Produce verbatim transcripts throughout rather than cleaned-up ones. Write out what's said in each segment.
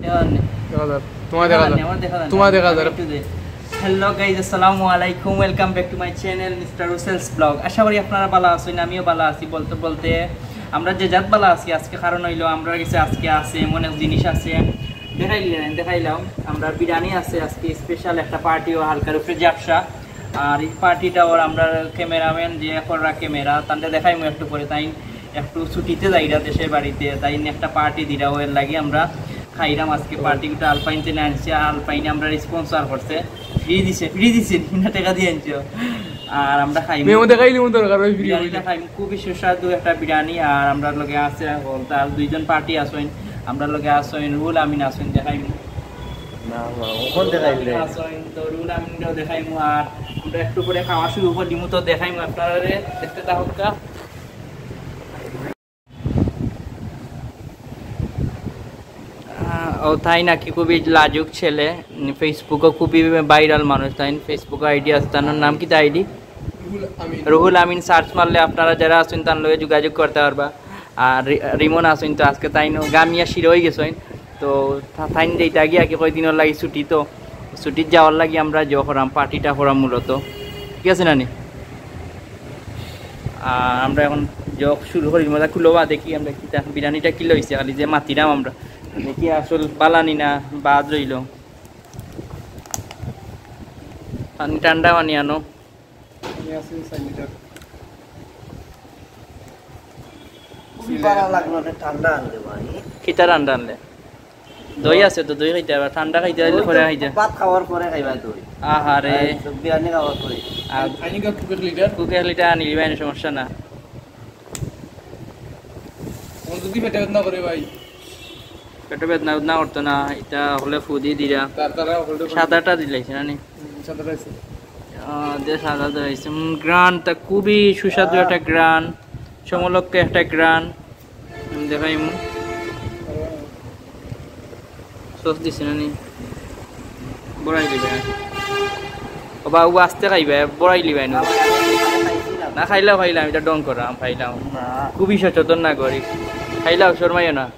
দেখা যার। তোমার দেখা যার। আমার দেখা যার। তোমার দেখা যার। আমি একটু দে। Hello guys, আসসালামু আলাইকুম। Welcome back to my channel, Mister Russell's Vlog. আশা করি আপনারা ভালা আছইন, আমিও ভালা আছি। বলতে বলতে আমরা যে জাত ভালা আছি আজকে, কারণ অইলো আমরার গেছে আজকে আছে এমন এক জিনিস আছে, দেখাইলাম, দেখাইলাম। আমরার বিরিয়ানি আছে আজকে, special একটা party ও হালকার উপরে ঝাপসা। আর এই party টা ওর আমরার cameraman যে কররা camera, তানরে দেখাইমু একটু পরে। তাইন একটু ছুটিতে যাইরা দেশের বাড়িতে, তাইন একটা party দিরা, এর লাগি আমরা খাইরাম আজকে। Party টা আলপাইন থেকে আনছে, আলপাইনে আমরারে sponsor করছে, free দিছে, free দিছে, বিনা টেকা দিয়া আনছে। আর আমরা খাইমু। মেমো দেখাইলি মন দরকার, ওই free বিরিয়ানিটা হইলে। খাইমু, খুবই সুস্বাদু একটা বিরিয়ানি। আর আমরার লগে আছে বলতে আর দুইজন party আছইন, আমরার লগে আছইন রুহুল আমিন আছইন, দেখাইমু। না, না, ওখান দেখাইলে। আছইন, তো রুহুল আমিনরেও দেখাইমু। আর আমরা একটু পরে খাওয়া শুরু করিমু, তো দেখাইমু আপনারারে, দেখতে থাকুক্কা। আহ, ও তাই নাকি খুবই লাজুক ছেলে, উম, Facebook-ও খুবই viral মানুষ, তাই Facebook-ও ID আছে, তার নাম কিতা ID? রুহুল আমিন। রুহুল আমিন search মারলে আপনারা যারা আছইন তার লগে যোগাযোগ করতা পারবা। আর রি-, রিমন আছইন তো আজকে তাইন গামিয়া শিরা অইগেছইন, তো তা-, তাইন যাইতা গিয়া কি কয়দিনর লাগি ছুটি, তো ছুটিত যাওয়ার লাগি আমরা যে করাম, party টা করাম মূলত, ঠিক আছে না নি? আর আমরা এখন জগ শুরু করি, মজা খুলবা দেখি আমরা কিতা, বিরিয়ানিটা কিলা অইছে, খালি যে মাতিরাম আমরা। দেখি আসল বালা নি না বাদ রইলো। পানি ঠান্ডা পানি আনো। পানি আছে চার লিটার। খুবই বালা লাগলো না, ঠান্ডা আনলে ভাই। কিতা ঠান্ডা আনলে? দই আছে তো, দই খাইতা পারবা, ঠান্ডা খাইতা অইলে পরে খাইতা। ভাত খাওয়ার পরে খাইবা দই। আহারে। আর বিরিয়ানি খাওয়ার পরে। আর আনিকা কুকের লিটার। কুকের লিটার আনিলি ভাই, সমস্যা না। আমার যদি পেটে বেদনা করে ভাই। পেটে বেদনা বেদনা করতো না, ইটা হকলে ফু দি দিরা। তার, তারা হকলে সাত আটটা দিলাইছে না নি? হুম, সাত আটটা আছে। আহ, দে সাত আটটা দিলাইছে। উম, ঘ্রাণটা খুবই সুস্বাদু একটা ঘ্রাণ। সমলক্ষ্যে একটা ঘ্রাণ। আমি দেখাইমু। সস দিছে না নি? বড়াই দিবে। ও বাবু, আস্তে খাইবে, বড়াই লিবে না। না, খাইলাও, খাইলাম, এটা ঢং করা, আমি খাইলাম। না। খুবই সচেতন নাগরিক। খাইলাও, শর্মাইও না।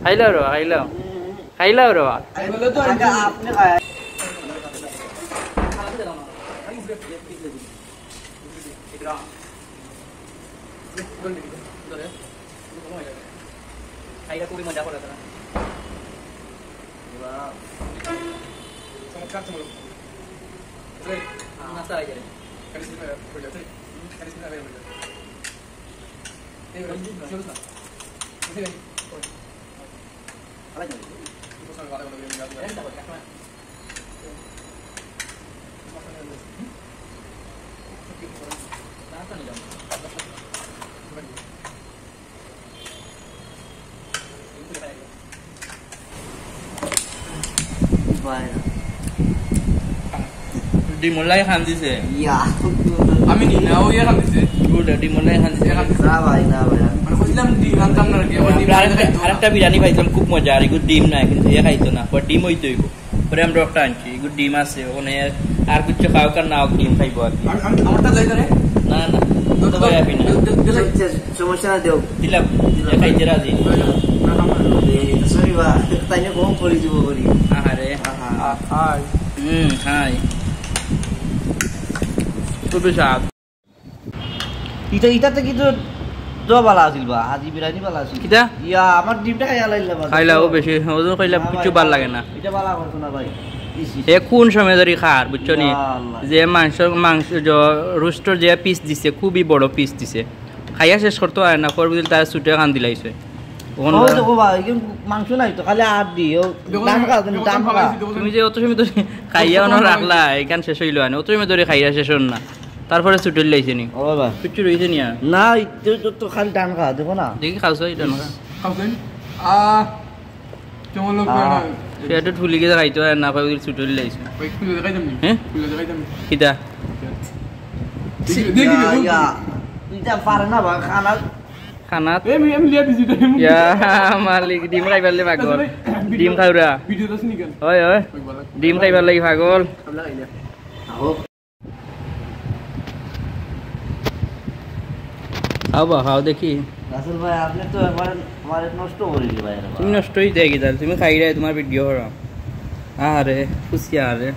খাইলাও রে, খাইলাও। খাইলাও রে। আমি বলে তো আগে আপনি খায়। খাইলে খুবই মজা করে তারা। চমৎকার, চমৎকার। নাস্তা লাগে রে। খালি সিঙ্গারা হয়ে যাচ্ছে। খালি সিঙ্গারা হয়ে যাচ্ছে। এই, এই, চলো না। এই, এই। ভালো লাগে। এই, ভালো লাগে। ডিমর লাগি কান্দিছে। ইয়া। আমি নি না, ও ইয়া কান্দিছে। গুড, ডিমর লাগি কান্দিছে। ইয়া কান্দিছে। না ভাই, না ভাই। মানে কইছিলাম ডিম আনতাম না আর কি, আবার ডিম আনতে আরেকটা, খাইতো না। আরেকটা বিরিয়ানি পাইছিলাম, খুব মজা, আর এগুলো ডিম নাই, কিন্তু এ খাইতো না, পরে ডিম অইতো অইবো। পরে আমরা একটা আনছি, এগুলো ডিম আছে, ওখানে আর কিছু খাওয়ার না হোক, ডিম খাইবো আর কি। আমি, আমি, আমারটা যাই তাহলে? না, না, তো, তো তো, ভাই, আপনি না। তো, তো, তো, আচ্ছা, সমস্যা না, দেও। দিলাম, এ খাইতে রাজি। না, আমার। এ, sorry বা, তাই না, কম করে দিব করি। আহারে। আহা। আ-, আয়। হুম, হাই। খুবই স্বাদ। ইটা, ইটাতে কিন্তু দোয়া বালা আছিল বা, আজি বিরিয়ানি বালা আছিল। কিতা? ইয়া, আমার ডিমটা খাইয়া লাইলা বা। খাইলা, ও বেশি, ওজন খাইলা না ভাই, কিচ্ছু ভালা লাগে না। ইটা বালা করতো না ভাই। ইস, ইস। এ কোন সময় ধরি খার, বুঝছো নি? ইয়া আল্লাহ। যে মাংস, মাংস, জ-, রোস্টর যে পিস দিছে, খুবই বড় পিস দিছে। খাইয়া শেষ করতো পারে না, পর বুঝলি তার ছুটে কান দিলাইছে। ওখান ওই দেখো ভাই, কিন্তু মাংস নাই তো, খালি আর দি, ও দেখো, ডান খা, তুমি দেখো, ডান খা। ফালাইছি, দেখো। তুমি যে অত সময় ধরে খাইয়া অত অনো সময় রাখলা, এখান শেষ হইলো আনে, অত সময় ধরে খাইয়া শেষ হন না। তারপরে ছুটে লাইছে নি? ও বাবা। কিচ্ছু রইছে নি আর? না, এই তো, তো, তো খালি টান খা, দেখো না। দেখি খাওছো, এই টান খা। খাওছেন? আহ, কেমন লোক আহ। না? পেটে ফুলি গেছে, খাইতো আর না, কই ছুটে লাইছে। ওই খুলে দেখাইতাম নি? হ্যাঁ? খুলে দেখাইতাম নি? কিতা? দেখি, দেখি, ইয়া, দেখি। ইয়া। ইটা পারে না বা, খানা। খানাত। এ, আমি, আমি লিয়া দিছি, তাই আমি ইয়া, মালিক, ডিম খাইবার লাগি পাগল। আসলে, ভিডিও, ডিম খাওরা। ভিডিও আছে নি কেন? হয়, হয়। ওই বলা। ডিম খাইবার লাগি পাগল। আমরা খাই না। আহো। খাও বা, খাও দেখি। রাসেল ভাই, আপনি তো একবারে আমার নষ্ট করে দিলে ভাই। তুমি নষ্ট হইতে গিয়ে তাহলে, তুমি খাইরায় তোমার ভিডিও করো। আরে খুশি আরে।